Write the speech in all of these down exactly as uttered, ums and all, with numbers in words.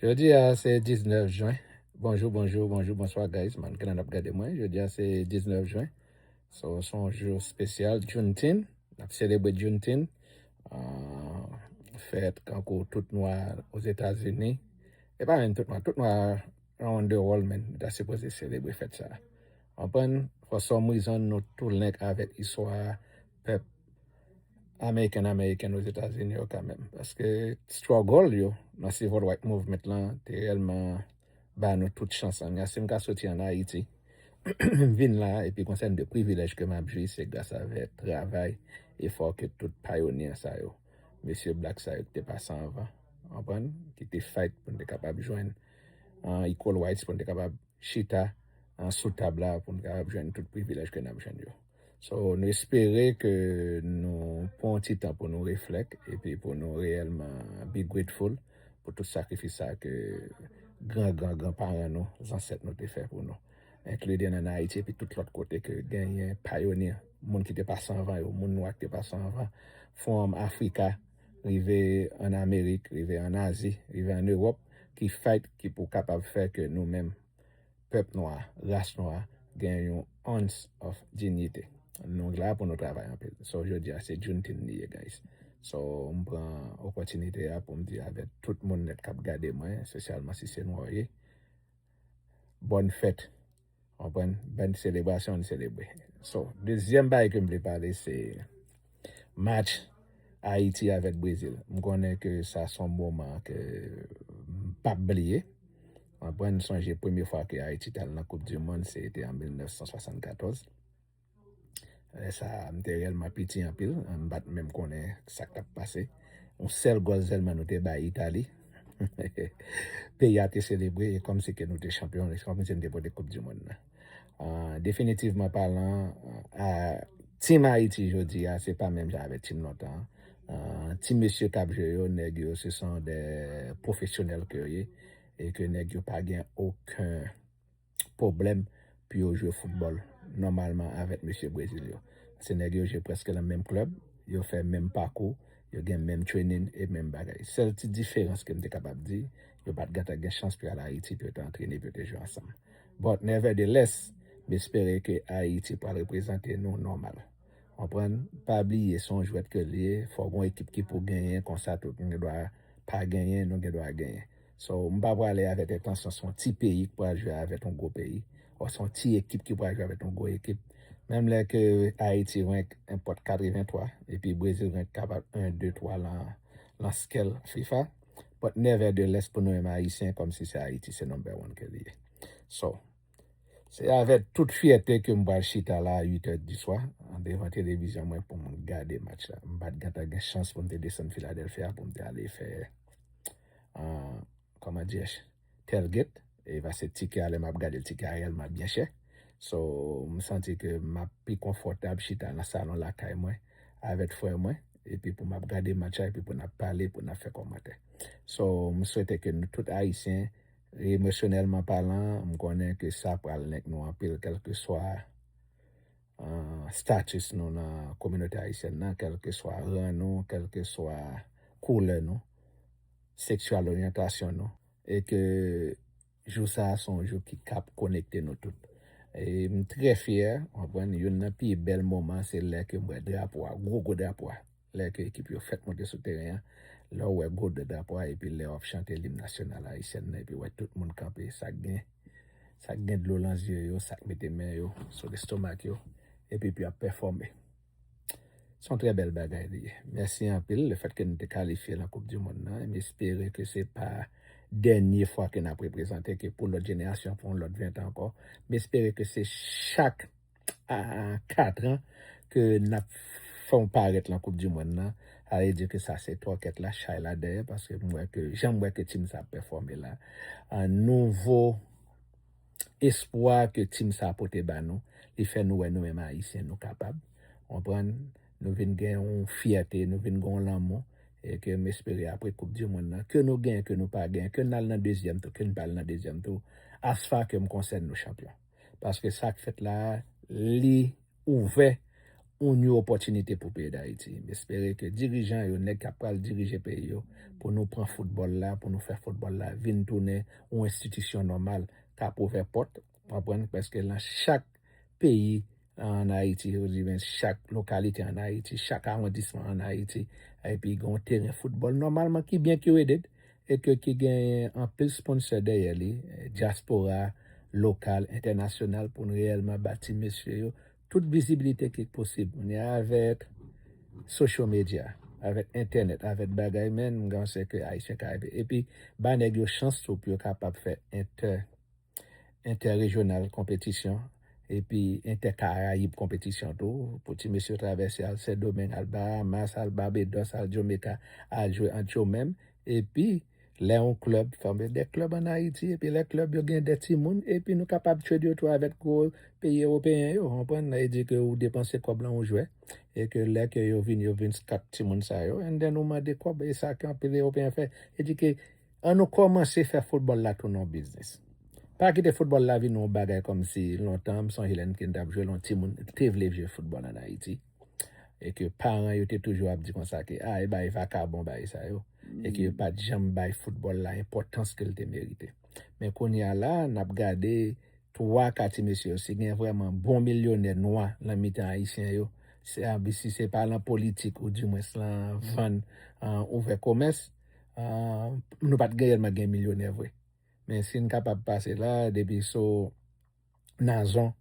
Jodi a se diznèf jen. Bonjou, bonjou, bonjou, bonswa guys, man, ki nan ap gade mwen. Jodi a se diznèf jen. So, se yon jou espesyal, Juneteenth. N ap selebre Juneteenth. Ah, fèt kankou tout nwa Ozetazini. E pa menm tout nwa, tout nwa around the world, man. Nou ta sipoze selebre fèt sa. Konprann? For some reason, nou tou link avèk istwa pèp American American Ozetazini yo kanmenm. Paske struggle yo nan Civil Rights Movement lan te reyèlman ba nou tout chans. Anga si m ka soti ann Ayiti, m vin la, epi gon sèten de privilèj ke m ap jwi, se gras avèk travay, efò ke tout payonye sa yo, mesye black sa yo ki te pase anvan, konprann, ki te fight pou n te kapab jwenn, ah, equal rights, pou n te kapab chita, ah, sou tab la, pou n kapab jwenn tout privilèj ke n ap jwenn yo. So, nou espere ke nou pran yon ti tan pou nou reflect, epi pou nou reyèlman be grateful pou tout sakrifis sa ke gran, gran, gran paran nou, zansèt nou te fè pou nou. Including ann Ayiti, epi tout lòt kote ke genyen payonye, moun ki te pase anvan yo, moun nwa ki te pase anvan, from Africa, rive ann Amerik, rive ann Azi, rive ann Ewòp, ki fight, ki pou kapab fè ke nou menm, pèp nwa, ras nwa, gen yon ounce of dignity. Nou la pou nou travay anpil. So, jodi a, se Juneteenth li ye, guys. So, m pran opòtinite a pou m di avèk tout moun nèt k ap gade mwen, espesyalman si se nwa w ye, bòn fèt. Konprann? Bòn selebrasyon, n selebre. So, dezyèm bagay ke m vle pale, se match Ayiti avèk Brezil. M konnen ke sa se yon moman ke m p ap bliye. Konprann? Sonje premye fwa ke Ayiti t al nan Koup di Mond, se te an mil nèf san swasannkatòz. Lè sa a, m te reyèlman piti anpil, m pa t menm konnen sa k t ap pase. Yon sèl gòl sèlman nou te bay Itali. Peyi a te selebre, e kòmsi ke nou te chanpyon, e kòmsi nou te pote Koup di Mond nan. Ah, definitivman palan, ah, Team Ayiti jodi a, se pa menm jan avèk Team lontan an. Ah, ti mesye k ap jwe yo, nèg yo, se son de pwofesyonèl ke yo ye, e ke nèg yo pa gen okenn pwoblèm pou yo jwe foutbòl nòmalman avèk mesye Brezil yo. Se nèg yo jwe prèske nan menm klèb, yo fè menm pakou, yo gen menm training e menm bagay. Sèl ti diferans ke m te kapab di, yo pa t gentan gen chans pou y al Ayiti pou yo te antrene, pou yo te jwe ansanm. But nevertheless, m espere ke Ayiti pral reprezante nou nòmal. Konprann? Pa bliye, se yon jwèt ke l ye, fò gon ekip ki pou genyen, konsa tou, nou gen dwa pa genyen, nou gen dwa genyen. So, m pa prale avèk entansyon se yon ti peyi ki pral jwe avèk yon gwo peyi, ou se yon ti ekip ki pral jwe avèk yon gwo ekip. Menm lè ke Ayiti rank enpòt katrevenntwa, epi Brezil rank kapab en, de, twa lan, lan scale FIFA, but nevertheless, pou nou menm Ayisyen, kòmsi se Ayiti, se number one ke li ye. So, se avèk tout fyète ke m pral chita la a uit è di swa, andevan televizyon mwen pou m gade match la. M pa t gentan gen chans pou m te desann Philadelphia pou m te ale fè, ah, kòman dirais-je, tailgate. E paske tikè a, lè m ap gade l, tikè a reyèlman byen chè. So, m santi ke m ap pi konfòtab chita nan salon lakay mwen, avèk frè mwen, epi pou m ap gade match la, epi pou n ap pale, pou n ap fè kòmantè. So, m swete ke nou tout Ayisyen, emosyonèlman palan, m konnen ke sa pral link nou anpil, kèlkeswa, ah, status nou nan kominote ayisyèn nan, kèlkeswa ran nou, kèlkeswa koulè nou, seksyal oryantasyon nou, e ke jou sa a se yon jou ki kab konekte nou tout. E m trè fyè, w konprann, youn nan pi bèl moman, se lè ke m wè drapo a, gwo, gwo drapo a. Lè ke ekip yo fèk monte sou teren an, lè w wè gwo drapo a, epi lè w ap chante lim nasyonal ayisyèn nan, epi w wè tout moun kanpe, sa k gen, sa k gen dlo lan zye yo, sa k mete men yo sou lestomak yo, epi pou y ap pèfòme. Se yon trè bèl bagay li ye. Mèsi anpil, lefètke nou te kalifye lan Koup di Mond nan. M espere ke se pa dènye fwa ke n ap reprezante, ke pou lòt jenerasyon, pou yon lòt ven tan ankò. M espere ke se chak a, kat an ke n ap fè yon parèt lan Koup di Mond nan. Sa vle di ke sa se twòkèt la, chay la dèyè, paske m wè ke, jan m wè ke team sa ap pèfòme la, an nouvo espwa ke team sa pote ba nou, li fè nou wè nou menm Ayisyen, nou kapab. Konprann? Nou vin gen yon fyète, nou vin gen yon lanmou, e ke m espere apre Koup di Mond nan, ke nou genyen, ke nou pa genyen, ke n al nan dezyèm tou, ke n pa al nan dezyèm tou, as far ke m konsène, nou chanpyon. Paske sa k fèt la a, li ouvè yon new opòtinite pou peyi Dayiti. M espere ke dirijan yo, nèg k ap pral dirije peyi yo, pou nou pran foutbòl la, pou nou fè foutbòl la vin tounen yon enstitisyon nòmal, k ap ouvè pòt, konprann, paske nan chak peyi ann Ayiti, yo di men chak lokalite ann Ayiti, chak awondisman ann Ayiti, epi gen yon teren foutbòl nòmalman ki byen curaded, e ke ki gen anpil sponsor dèyè li, dyaspora, lokal, entènasyonal, pou n reyèlman ba ti mesye yo tout vizibilite ki posib. Kounye a avèk social media, avèk entènèt, avèk bagay, men m panse ke Ayisyen ka rive. Epi ba nèg yo chans tou pou yo kapab fè entè entèrejyonal konpetisyon, epi entèkarayib konpetisyon tou, pou ti mesye yo travèse al Sendomeng, al Bahamas, al Barbados, al Jamaica, al jwe ant yo menm, epi lè yon klèb fòme de klèb ann Ayiti, epi lè klèb yo gen de timoun, epi nou kapab trade yo tou avèk gwo peyi ewopeyen yo, konprann? Sa vle di ke ou depanse kòb lan yon jwè, e ke lè ke yo vin, yo vin scout timoun sa yo, and then ou mande kòb, e sa ke anpil ewopeyen fè. E di ke, ann nou kòmanse fè foutbòl la tounen yon biznis. Pa kite foutbòl la vin yon bagay kòmsi lontan, m sonje lè m te ap jwe, lè yon timoun te vle jwe foutbòl ann Ayiti. E ke paran yo te toujou ap di konsa ke, a, e bay vakabon, bay sa yo. E ke yo pa t janm bay foutbòl la enpòtans ke l te merite. Men kounye a la, n ap gade twa ka ti mesye yo, si gen vrèman bon milyonè nwa nan mitan Ayisyen yo, se, a, si se pa lan politik ou dimwens lan vann, a, ouvè komès, a, nou pa t reyèlman gen milyonè vre. Men si n kapab pase la, depi sou Nazon,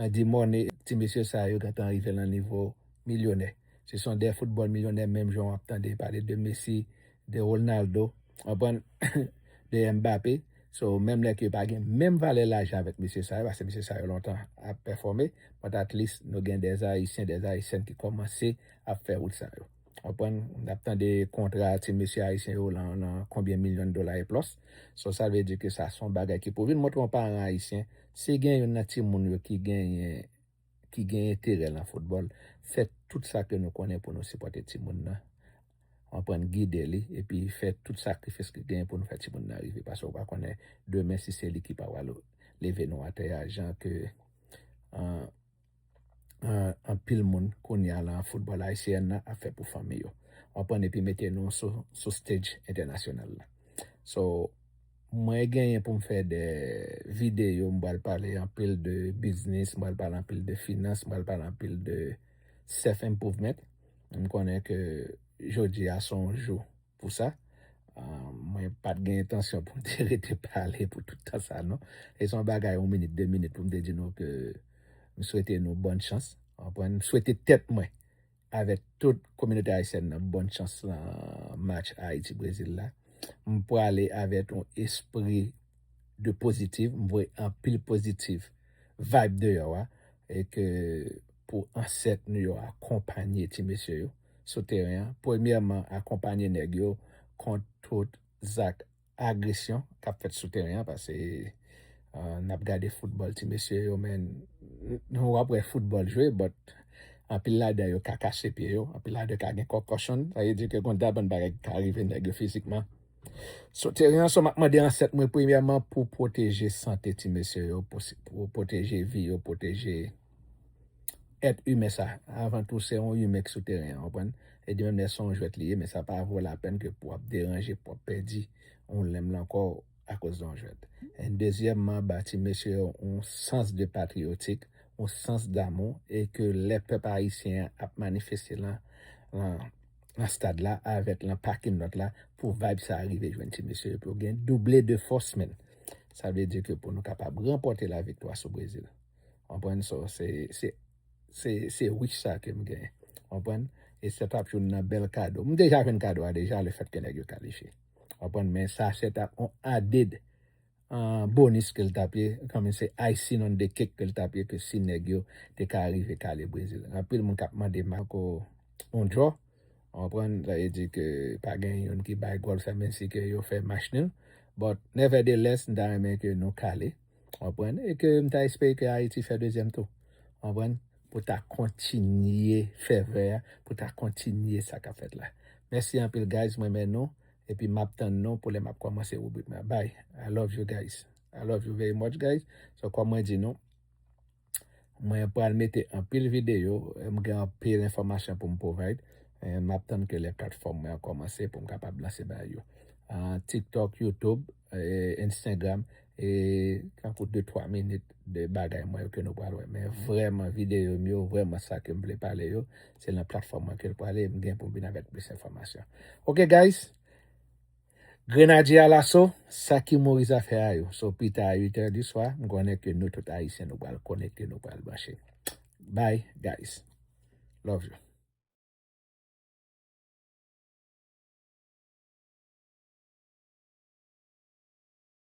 a, Dimòne, ti mesye sa yo gentan rive lan nivo milyonè. Se son de foutbòl milyonè, menm jan w ap tande pale de Messi, de Ronaldo, konprann, de Mbappé. So, menm lè ke yo pa gen menm valè lajan avèk mesye sa yo, paske mesye sa yo lontan ap pèfòme, but at least nou gen de Ayisyen, de Ayisyèn ki kòmanse ap fè wout sa yo. Konprann, n ap tande kontra ti mesye ayisyen yo lan, lan konbyen milyon dola e plus. So, sa vle di ke sa se yon bagay ki pou vin montre yon paran ayisyen, si gen youn nan timoun yo ki genyen, ki gen enterè lan foutbòl, fè tout sa ke nou konnen pou nou sipòte timoun nan. Konprann, gide li, epi fè tout sakrifis ki genyen pou nou fè timoun nan rive. Paske ou pa konnen demen si se li ki pa pral leve nou atè a, jan ke, an, an, anpil moun kounye a lan foutbòl ayisyen nan ap fè pou fanmi yo. Konprann, epi mete nou sou, sou stage entènasyonal la. So, mwen genyen pou m fè de videyo, m pral pale anpil de biznis, m pral pale anpil de finans, m pral pale anpil de self-improvement. M konnen ke jodi a se yon jou pou sa. A, mwen pa t gen entansyon pou m te rete pale pou tout tan sa, non. E se yon bagay yon minit, de minit pou m te di nou ke m swete nou bòn chans. Konprann? M swete tèt mwen avèk tout kominote ayisyèn nan bòn chans lan match Ayiti-Brezil la. M prale avèk yon espri de pozitif, m voye anpil pozitif vibe deyò a, e ke pou ansèt nou yo akonpanye ti mesye yo sou teren an. Premyèman, akonpanye nèg yo kont tout zak agresyon k ap fèt sou teren an, paske, a, n ap gade foutbòl ti mesye yo, men nou w ap wè foutbòl jwe, but anpil ladan yo ka kase pye yo, anpil ladan yo ka gen concussion, sa vle di ke gon ta bann bagay ki ka rive nèg yo fizikman. Sou teren an, so m ap mande ansèt mwen premyèman pou pwoteje sante ti mesye yo, pou, pou pwoteje vi yo, pwoteje èt imen sa. Avan tou, se yon imen ki sou teren an, konprann? E di menm lè se yon jwèt li ye, men sa pa vo lapèn ke pou w ap deranje, pou w ap pèdi yon lenm lan kò w akoz de yon jwèt. E dezyèmman, ba ti mesye yo yon sans de patriyotik, yon sans damou, e ke lè pèp ayisyen an ap manifeste lan, lan, lan stad la, avèk lan parking lot la, pou vibe sa a rive jwenn ti mesye yo, pou yo gen double de fòs, men. Sa vle di ke pou nou kapab ranpòte laviktwa sou Brezil. Konprann? So, se, se, se, se wish sa ke m genyen. Konprann? E se t ap youn nan bèl kado. M deja jwenn kado a deja, le fèt ke nèg yo kalifye. Konprann? Men sa se t ap yon added, a, bonus ke l t ap ye, kòm se icing on the cake ke l t ap ye, ke si nèg yo te ka rive kale Brezil. Anpil moun k ap mande m ankò yon draw. Konprann? Sa vle di ke pa gen youn ki bay gòl, sa menm si ke yo fè match nul. But nevertheless, m ta renmen ke nou kale. Konprann? E ke m ta espere ke Ayiti fè dezyèm tou. Konprann? Pou ta kontinye fèvè a, pou ta kontinye sa k ap fèt la. Mèsi anpil, guys, mwen renmen nou. Epi m ap tann nou pou lè m ap kòmanse ribrik mwen. Bye. I love you, guys. I love you very much, guys. So, kòm mwen di nou, Mwen pral mete anpil videyo, m gen anpil enfòmasyon pou m provide. M ap tann ke lè platfòm mwen an kòmanse pou m kapab lanse bagay yo. TikTok, YouTube, Instagram, e tankou de twa minit de bagay mwen yo ke nou pral wè. Men vrèman videyo m yo, vrèman sa ke m vle pale yo, se nan platfòm mwen ke l prale, m gen pou m vin avèk plis enfòmasyon. Ok guys, Grenadye Alaso, sa ki Moris a fè a yo. So pita a uit è di swa, m konnen ke nou tout Ayisyen nou pral konekte, nou pral branche. Bye guys. Love you.